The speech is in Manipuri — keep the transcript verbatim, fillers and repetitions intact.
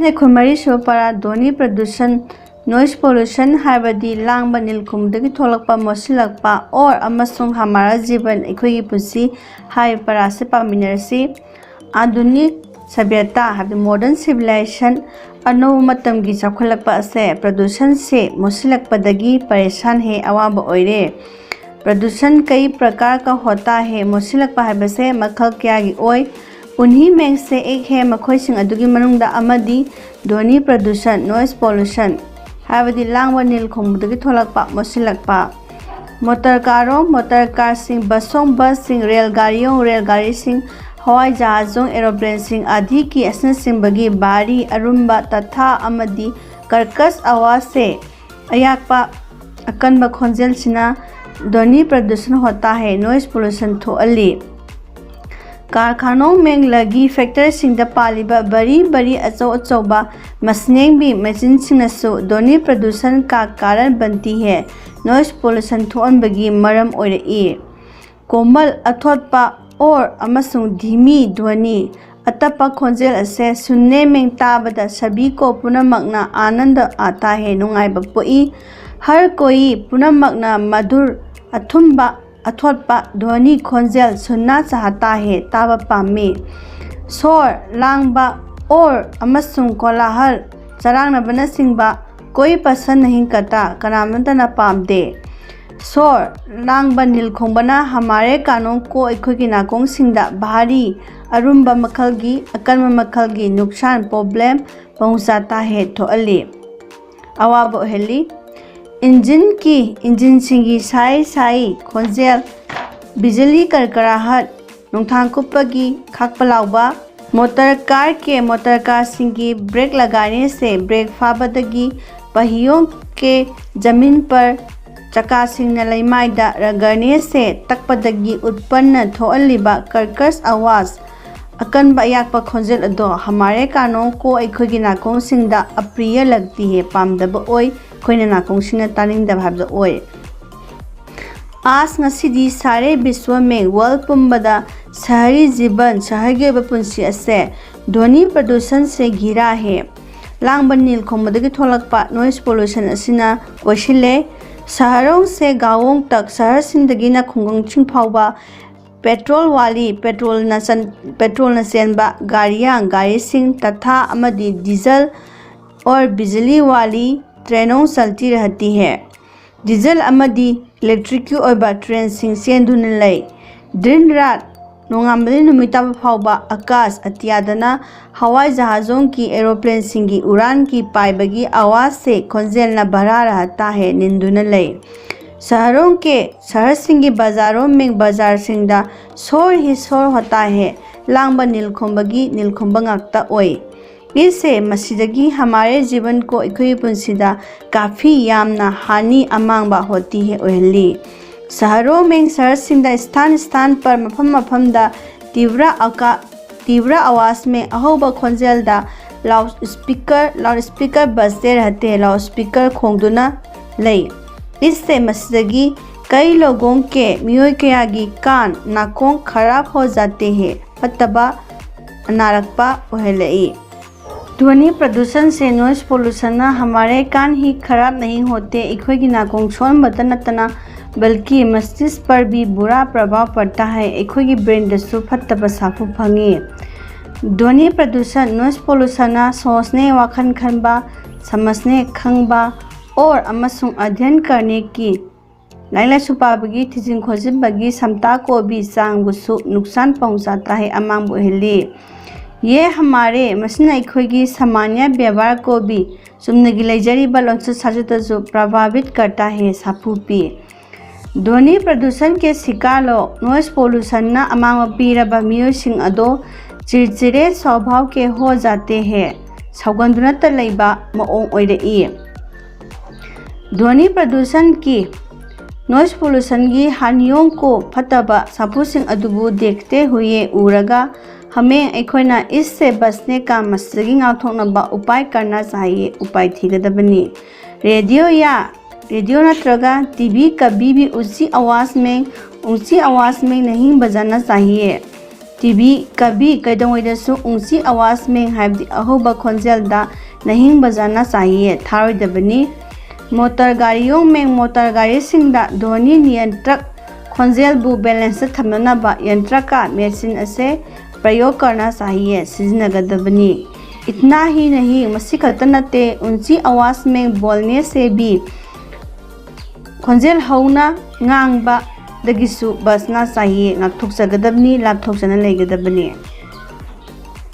ꯑꯩꯈꯣꯏ ꯃꯔꯤꯁꯨꯕ ꯄꯔꯥ ꯙ꯭ꯋꯅꯤ ꯄ꯭ꯔꯗꯨꯁꯟ, ꯅꯣꯏꯁ ꯄꯣꯂꯨꯁꯟ ꯍꯥꯏꯕꯗꯤ ꯂꯥꯡꯕ ꯅꯤꯜꯈꯨꯝꯗꯒꯤ ꯊꯣꯛꯂꯛꯄ, ꯃꯣꯠꯁꯤꯜꯂꯛꯄ ꯑꯣꯔ ꯑꯃꯁꯨꯡ ꯍꯃꯥꯔꯥ ꯖꯤꯕꯟ ꯑꯩꯈꯣꯏꯒꯤ ꯄꯨꯟꯁꯤ ꯍꯥꯏꯔꯤꯕ ꯄꯔꯥꯁꯤ ꯄꯥꯃꯤꯟꯅꯔꯁꯤ꯫ ꯑꯥꯙꯨꯅꯤꯛ ꯁꯚ꯭ꯌꯇꯥ ꯍꯥꯏꯕꯗꯤ ꯃꯣꯗꯔꯟ ꯁꯤꯚꯤꯂꯥꯏꯖꯦꯁꯟ, ꯑꯅꯧꯕ ꯃꯇꯝꯒꯤ ꯆꯥꯎꯈꯠꯂꯛꯄ ꯑꯁꯦ ꯄ꯭ꯔꯗꯨꯁꯟꯁꯦ ꯃꯣꯠꯁꯤꯜꯂꯛꯄꯗꯒꯤ ꯄꯔꯦꯁꯥꯟ ꯍꯦ ꯑꯋꯥꯕ ꯑꯣꯏꯔꯦ꯫ ꯄ꯭ꯔꯗꯨꯁꯟ ꯀꯩ ꯄ꯭ꯔꯀꯥꯔ ꯀ ꯍꯣꯇꯥ ꯍꯦ, ꯃꯣꯠꯁꯤꯜꯂꯛꯄ ꯍꯥꯏꯕꯁꯦ ꯃꯈꯜ ꯀꯌꯥꯒꯤ ꯑꯣꯏ꯫ ꯎꯟꯍꯤ ꯃꯦꯡꯁꯦ ꯑꯦꯛ ꯍꯦ, ꯃꯈꯣꯏꯁꯤꯡ ꯑꯗꯨꯒꯤ ꯃꯅꯨꯡꯗ ꯑꯃꯗꯤ ꯙ꯭ꯋꯅꯤ ꯄ꯭ꯔꯗꯨꯁꯟ, ꯅꯣꯏꯁ ꯄꯣꯂꯨꯁꯟ ꯍꯥꯏꯕꯗꯤ ꯂꯥꯡꯕ ꯅꯤꯜ ꯈꯣꯡꯕꯗꯒꯤ ꯊꯣꯛꯂꯛꯄ ꯃꯣꯠꯁꯤꯜꯂꯛꯄ꯫ ꯃꯣꯇꯔ ꯀꯥꯔꯣ, ꯃꯣꯇꯔ ꯀꯥꯔꯁꯤꯡ, ꯕꯁꯣꯡ ꯕꯁꯁꯤꯡ, ꯔꯦꯜ ꯒꯥꯔꯤꯌꯣꯡ ꯔꯦꯜ ꯒꯥꯔꯤꯁꯤꯡ, ꯍꯋꯥꯏ ꯖꯍꯥꯖꯣꯡ ꯑꯦꯔꯣꯄ꯭ꯂꯦꯟꯁꯤꯡ ꯑꯥꯗꯤꯒꯤ ꯑꯁꯤꯅꯆꯤꯡꯕꯒꯤ ꯚꯥꯔꯤ ꯑꯔꯨꯝꯕ ꯇꯊꯥ ꯑꯃꯗꯤ ꯀꯔꯀꯁ ꯑꯋꯥꯖꯁꯦ ꯑꯌꯥꯛꯄ ꯑꯀꯟꯕ ꯈꯣꯟꯖꯦꯜꯁꯤꯅ ꯙ꯭ꯋꯅꯤ ꯄ꯭ꯔꯗꯨꯁꯟ ꯍꯣꯇꯥ ꯍꯦ, ꯅꯣꯏꯁ ꯄꯣꯂꯨꯁꯟ ꯊꯣꯛꯍꯜꯂꯤ꯫ ꯀꯥꯔꯈꯥꯅꯣꯡ ꯃꯦꯡꯂꯒꯤ ꯐꯦꯛꯇꯔꯤꯁꯤꯡꯗ ꯄꯥꯜꯂꯤꯕ ꯕꯔꯤ ꯕꯔꯤ ꯑꯆꯧ ꯑꯆꯧꯕ ꯃꯁꯤꯅꯦꯡꯕꯤ ꯃꯦꯆꯤꯟꯁꯤꯡꯅꯁꯨ ꯙ꯭ꯋꯅꯤ ꯄ꯭ꯔꯗꯨꯁꯟ ꯀꯥ ꯀꯥꯔꯟ ꯕꯟꯇꯤ ꯍꯦ, ꯅꯣꯏꯁ ꯄꯣꯂꯨꯁꯟ ꯊꯣꯛꯍꯟꯕꯒꯤ ꯃꯔꯝ ꯑꯣꯏꯔꯛꯏ꯫ ꯀꯣꯃꯜ ꯑꯊꯣꯠꯄ ꯑꯣꯔ ꯑꯃꯁꯨꯡ ꯙꯤꯃꯤ ꯙ꯭ꯋꯅꯤ, ꯑꯇꯞꯄ ꯈꯣꯟꯖꯦꯜ ꯑꯁꯦ ꯁꯨꯟꯅꯦ ꯃꯦꯡ ꯇꯥꯕꯗ ꯁꯕꯤ ꯀꯣ ꯄꯨꯝꯅꯃꯛꯅ ꯑꯥꯅꯟꯗ ꯑꯥꯇꯥ ꯍꯦ, ꯅꯨꯡꯉꯥꯏꯕ ꯄꯣꯛꯏ꯫ ꯍꯔ ꯀꯣꯏ ꯄꯨꯝꯅꯃꯛꯅ ꯃꯙꯨꯔ ꯑꯊꯨꯝꯕ ꯑꯊꯣꯠꯄ ꯙ꯭ꯋꯅꯤ ꯈꯣꯟꯖꯦꯜ ꯁꯨꯟꯅꯥ ꯆꯥꯍꯇꯥ ꯍꯦ ꯇꯥꯕ ꯄꯥꯝꯃꯤ꯫ ꯁꯣꯔ ꯂꯥꯡꯕ ꯑꯣꯔ ꯑꯃꯁꯨꯡ ꯀꯣꯂꯥꯍꯜ, ꯆꯔꯥꯡꯅꯕꯅꯆꯤꯡꯕ ꯀꯣꯏ ꯄꯁꯟ ꯅꯍꯤꯡ ꯀꯇꯥ ꯀꯅꯥꯃꯠꯇꯅ ꯄꯥꯝꯗꯦ꯫ ꯁꯣꯔ ꯂꯥꯡꯕ ꯅꯤꯜ ꯈꯣꯡꯕꯅ ꯍꯃꯥꯔꯦ ꯀꯥꯅꯣꯡ ꯀꯣ ꯑꯩꯈꯣꯏꯒꯤ ꯅꯥꯀꯣꯡꯁꯤꯡꯗ ꯚꯥꯔꯤ ꯑꯔꯨꯝꯕ ꯃꯈꯜꯒꯤ ꯑꯀꯟꯕ ꯃꯈꯜꯒꯤ ꯅꯨꯛꯁꯥꯟ ꯄ꯭ꯔꯣꯕ꯭ꯂꯦꯝ ꯄꯍꯨꯆꯥꯇꯥ ꯍꯦ ꯊꯣꯛꯍꯜꯂꯤ, ꯑꯋꯥꯕ ꯑꯣꯏꯍꯜꯂꯤ꯫ ꯏꯟꯖꯤꯟꯒꯤ ꯏꯟꯖꯤꯟꯁꯤꯡꯒꯤ ꯁꯥꯏ ꯁꯥꯏ ꯈꯣꯟꯖꯦꯜ, ꯕꯤꯖꯂꯤ ꯀꯔꯀꯔꯥꯍꯠ, ꯅꯣꯡꯊꯥꯡ ꯀꯨꯞꯄꯒꯤ ꯈꯥꯛꯄ ꯂꯥꯎꯕ, ꯃꯣꯇꯔ ꯀꯥꯔ ꯀꯦ ꯃꯣꯇꯔ ꯀꯥꯔꯁꯤꯡꯒꯤ ꯕ꯭ꯔꯦꯛ ꯂꯒꯥꯅꯦꯁꯦ ꯕ꯭ꯔꯦꯛ ꯐꯥꯕꯗꯒꯤ ꯄꯍꯤꯌꯣꯡ ꯀꯦ ꯖꯃꯤꯟ ꯄꯔ ꯆꯀꯥꯁꯤꯡꯅ ꯂꯩꯃꯥꯏꯗ ꯔꯒꯔꯅꯦꯁꯦ ꯇꯛꯄꯗꯒꯤ ꯎꯠꯄꯟꯅ ꯊꯣꯛꯍꯜꯂꯤꯕ ꯀꯔꯀꯁ ꯑꯋꯥꯖ, ꯑꯀꯟꯕ ꯑꯌꯥꯛꯄ ꯈꯣꯟꯖꯦꯜ ꯑꯗꯣ ꯍꯃꯥꯔꯦ ꯀꯥꯅꯣꯡ ꯀꯣ ꯑꯩꯈꯣꯏꯒꯤ ꯅꯥꯀꯣꯡꯁꯤꯡꯗ ꯑꯄ꯭ꯔꯤꯌ ꯂꯛꯇꯤ ꯍꯦ, ꯄꯥꯝꯗꯕ ꯑꯣꯏ, ꯑꯩꯈꯣꯏꯅ ꯅꯥꯀꯣꯡꯁꯤꯡꯅ ꯇꯥꯅꯤꯡꯗꯕ ꯍꯥꯏꯕꯗꯣ ꯑꯣꯏ꯫ आज ꯉꯁꯤꯗꯤ सारे विश्व में, ꯋꯥꯔꯜ ꯄꯨꯝꯕꯗ ꯁꯍꯔꯤ ꯖꯤꯕꯟ, ꯁꯍꯔꯒꯤ ꯑꯣꯏꯕ ꯄꯨꯟꯁꯤ ꯑꯁꯦ ꯙ꯭ꯋꯅꯤ ꯄ꯭ꯔꯗꯨꯁꯟ ꯁꯦ ꯘꯤꯔꯥ ꯍꯦ, ꯂꯥꯡꯕ ꯅꯤꯜ ꯈꯣꯡꯕꯗꯒꯤ ꯊꯣꯛꯂꯛꯄ ꯅꯣꯏꯁ ꯄꯣꯂꯨꯁꯟ ꯑꯁꯤꯅ ꯀꯣꯏꯁꯤꯜꯂꯦ꯫ ꯁꯍꯔꯣꯡ ꯁꯦ ꯒꯥꯋꯣꯡ ꯇꯛ, ꯁꯍꯔꯁꯤꯡꯗꯒꯤꯅ ꯈꯨꯡꯒꯪꯁꯤꯡ ꯐꯥꯎꯕ ꯄꯦꯇ꯭ꯔꯣꯜ ꯋꯥꯂꯤ, ꯄꯦꯇ꯭ꯔꯣꯜꯅ ꯆꯟ-, ꯄꯦꯇ꯭ꯔꯣꯜꯅ ꯆꯦꯟꯕ ꯒꯥꯔꯤꯌꯥꯡ, ꯒꯥꯔꯤꯁꯤꯡ, ꯇꯊꯥ ꯑꯃꯗꯤ ꯗꯤꯖꯜ ꯑꯣꯔ ꯕꯤꯖꯂꯤ ꯋꯥꯂꯤ ꯇ꯭ꯔꯦꯅꯣꯡ ꯆꯜꯇꯤ ꯔꯍꯇꯤ ꯍꯦ꯫ ꯗꯤꯖꯜ ꯑꯃꯗꯤ ꯏꯂꯦꯛꯇ꯭ꯔꯤꯛꯀꯤ ꯑꯣꯏꯕ ꯇ꯭ꯔꯦꯟꯁꯤꯡ ꯆꯦꯟꯗꯨꯅ ꯂꯩ꯫ ꯗ꯭ꯔꯤꯟ ꯔꯥꯠ, ꯅꯣꯡꯉꯥꯟꯕꯗꯒꯤ ꯅꯨꯃꯤꯠ ꯇꯥꯕ ꯐꯥꯎꯕ ꯑꯀꯥꯁ ꯑꯇꯤꯌꯥꯗꯅ ꯍꯋꯥꯏ ꯖꯍꯥꯖꯣꯡꯒꯤ, ꯑꯦꯔꯣꯄ꯭ꯂꯦꯟꯁꯤꯡꯒꯤ ꯎꯔꯥꯟꯒꯤ ꯄꯥꯏꯕꯒꯤ ꯑꯋꯥꯖꯁꯦ ꯈꯣꯟꯖꯦꯜꯅ ꯚꯔꯥ ꯔꯍꯇꯥ ꯍꯦ ꯅꯤꯟꯗꯨꯅ ꯂꯩ꯫ ꯁꯍꯔꯣꯡ ꯀꯦ, ꯁꯍꯔꯁꯤꯡꯒꯤ ꯕꯖꯥꯔꯣꯝ ꯃꯤꯡ ꯕꯖꯥꯔꯁꯤꯡꯗ ꯁꯣꯔ ꯍꯤ ꯁꯣꯔ ꯍꯣꯇꯥ ꯍꯦ, ꯂꯥꯡꯕ ꯅꯤꯜ ꯈꯣꯡꯕꯒꯤ ꯅꯤꯜ ꯈꯣꯡꯕ ꯉꯥꯛꯇ ꯑꯣꯏ꯫ ꯏꯁꯦ ꯃꯁꯤꯗꯒꯤ ꯍꯃꯥꯔꯦ ꯖꯤꯕꯟ ꯀꯣ, ꯑꯩꯈꯣꯏꯒꯤ ꯄꯨꯟꯁꯤꯗ ꯀꯥꯐꯤ ꯌꯥꯝꯅ ꯍꯥꯅꯤ ꯑꯃꯥꯡꯕ ꯍꯣꯇꯤ ꯍꯦ ꯑꯣꯏꯍꯜꯂꯤ꯫ ꯁꯍꯔꯣ ꯃꯤꯡ ꯁꯍꯔꯁꯤꯡꯗ ꯁ꯭ꯊꯥꯟ ꯁ꯭ꯊꯥꯟ ꯄꯔ ꯃꯐꯝ ꯃꯐꯝꯗ ꯇꯤꯕ꯭ꯔ ꯑꯀꯥ ꯇꯤꯕ꯭ꯔ ꯑꯋꯥꯖ ꯃꯦ ꯑꯍꯧꯕ ꯈꯣꯟꯖꯦꯜꯗ ꯂꯥꯎꯗ ꯁ꯭ꯄꯤꯀꯔ ꯂꯥꯎꯗ ꯁ꯭ꯄꯤꯀꯔ ꯕꯖꯇꯦ ꯔꯍꯇꯦ ꯂꯥꯎꯗ ꯁ꯭ꯄꯤꯀꯔ ꯈꯣꯡꯗꯨꯅ ꯂꯩ꯫ ꯏꯁꯁꯦ ꯃꯁꯤꯗꯒꯤ ꯀꯩ ꯂꯣꯒꯣꯡ ꯀꯦ ꯃꯤꯑꯣꯏ ꯀꯌꯥꯒꯤ ꯀꯥꯟ ꯅꯥꯀꯣꯡ ꯈꯔꯥꯕ ꯍꯣ ꯖꯥꯇꯦ ꯍꯦ ꯐꯠꯇꯕ ꯅꯥꯔꯛꯄ ꯑꯣꯏꯍꯜꯂꯛꯏ꯫ ध्वनि प्रदूषण से नॉइस पोल्यूशन ना हमारे कान ही खराब नहीं होते, ꯑꯩꯈꯣꯏꯒꯤ ꯅꯥꯀꯣꯡ ꯁꯣꯟꯕꯇ ꯅꯠꯇꯅ बल्कि मस्तिष्क पर भी बुरा प्रभाव पड़ता है, ꯑꯩꯈꯣꯏꯒꯤ ꯕ꯭ꯔꯦꯟꯗꯁꯨ ꯐꯠꯇꯕ ꯁꯥꯐꯨ ꯐꯪꯉꯤ꯫ ध्वनि प्रदूषण नॉइस पोल्यूशन ना सोचने, ꯋꯥꯈꯜ ꯈꯟꯕ, समझने ꯈꯪꯕ, और ꯑꯃꯁꯨꯡ अध्ययन करने की ꯂꯥꯏꯔꯤꯛ ꯂꯥꯏꯁꯨ ꯄꯥꯕꯒꯤ ꯊꯤꯖꯤꯟ ꯈꯣꯠꯆꯤꯟꯕꯒꯤ ꯁꯝꯇꯥ ꯀꯣꯕꯤ ꯆꯥꯡꯕꯨꯁꯨ ꯅꯨꯛꯁꯥꯟ ꯄꯍꯨꯆꯥꯇꯥ ꯍꯦ ꯑꯃꯥꯡꯕ ꯑꯣꯏꯍꯜꯂꯤ꯫ ये हमारे ꯃꯁꯤꯅ ꯑꯩꯈꯣꯏꯒꯤ सामान्य व्यवहार को भी ꯆꯨꯝꯅꯒꯤ ꯂꯩꯖꯔꯤꯕ ꯂꯣꯟꯆꯠ ꯁꯥꯖꯠꯇꯁꯨ प्रभावित करता है ꯁꯥꯐꯨ ꯄꯤ꯫ ध्वनि प्रदूषण के शिकार लोग नॉइस पोल्यूशन ना ꯑꯃꯥꯡꯕ ꯄꯤꯔꯕ ꯃꯤꯑꯣꯏꯁꯤꯡ ꯑꯗꯣ चिड़चिड़े स्वभाव के हो जाते हैं, ꯁꯥꯎꯒꯟꯗꯨꯅꯇ ꯂꯩꯕ ꯃꯑꯣꯡ ꯑꯣꯏꯔꯛꯏ꯫ ध्वनि प्रदूषण की नॉइस पोल्यूशन की हानियों को ꯐꯠꯇꯕ ꯁꯥꯐꯨꯁꯤꯡ ꯑꯗꯨꯕꯨ देखते हुए ꯎꯔꯒ हमें ꯑꯩꯈꯣꯏꯅ इससे बचने का ꯃꯁꯤꯗꯒꯤ ꯉꯥꯛꯊꯣꯛꯅꯕ उपाय करना चाहिए, ꯎꯄꯥꯏ ꯊꯤꯒꯗꯕꯅꯤ꯫ रेडियो या ꯔꯦꯗꯤꯑꯣ ꯅꯠꯇ꯭ꯔꯒ ꯇꯤ ꯚꯤ ꯀꯕꯤ ꯚꯤ ꯎꯆꯤ ꯑꯋꯥꯖ ꯃꯦꯡ, ꯎꯆꯤ ꯑꯋꯥꯖ ꯃꯦꯡ ꯅꯍꯤꯡ ꯕꯖꯥꯅ ꯆꯥꯍꯤꯌꯦ꯫ ꯇꯤ ꯚꯤ ꯀꯕꯤ ꯀꯩꯗꯧꯉꯩꯗꯁꯨ ꯎꯆꯤ ꯑꯋꯥꯖ ꯃꯦꯡ ꯍꯥꯏꯕꯗꯤ ꯑꯍꯧꯕ ꯈꯣꯟꯖꯦꯜꯗ ꯅꯍꯤꯡ ꯕꯖꯥꯅ ꯆꯥꯍꯤꯌꯦ ꯊꯥꯔꯣꯏꯗꯕꯅꯤ꯫ ꯃꯣꯇꯔ ꯒꯥꯔꯤꯌꯣꯡ ꯃꯦꯡ ꯃꯣꯇꯔ ꯒꯥꯔꯤꯁꯤꯡꯗ ꯙ꯭ꯋꯅꯤ ꯅꯤꯌꯟꯇ꯭ꯔꯛ ꯈꯣꯟꯖꯦꯜꯕꯨ ꯕꯦꯂꯦꯟꯁꯇ ꯊꯝꯅꯅꯕ ꯌꯟꯇ꯭ꯔꯀꯥ ꯃꯦꯆꯤꯟ ꯑꯁꯦ ꯄ꯭ꯔꯌꯣꯒ ꯀꯔꯅ ꯆꯥꯍꯤꯌꯦ ꯁꯤꯖꯤꯟꯅꯒꯗꯕꯅꯤ꯫ ꯏꯠꯅꯥ ꯍꯤ ꯅꯍꯤ ꯃꯁꯤ ꯈꯛꯇ ꯅꯠꯇꯦ, ꯎꯟꯆꯤ ꯑꯋꯥꯖ ꯃꯦꯡ ꯕꯣꯜꯅꯦ ꯁꯦ ꯚꯤ ꯈꯣꯟꯖꯦꯜ ꯍꯧꯅ ꯉꯥꯡꯕꯗꯒꯤꯁꯨ ꯕꯁꯅ ꯆꯥꯍꯤꯌꯦ ꯉꯥꯛꯊꯣꯛꯆꯒꯗꯕꯅꯤ, ꯂꯥꯞꯊꯣꯛꯆꯅ ꯂꯩꯒꯗꯕꯅꯤ꯫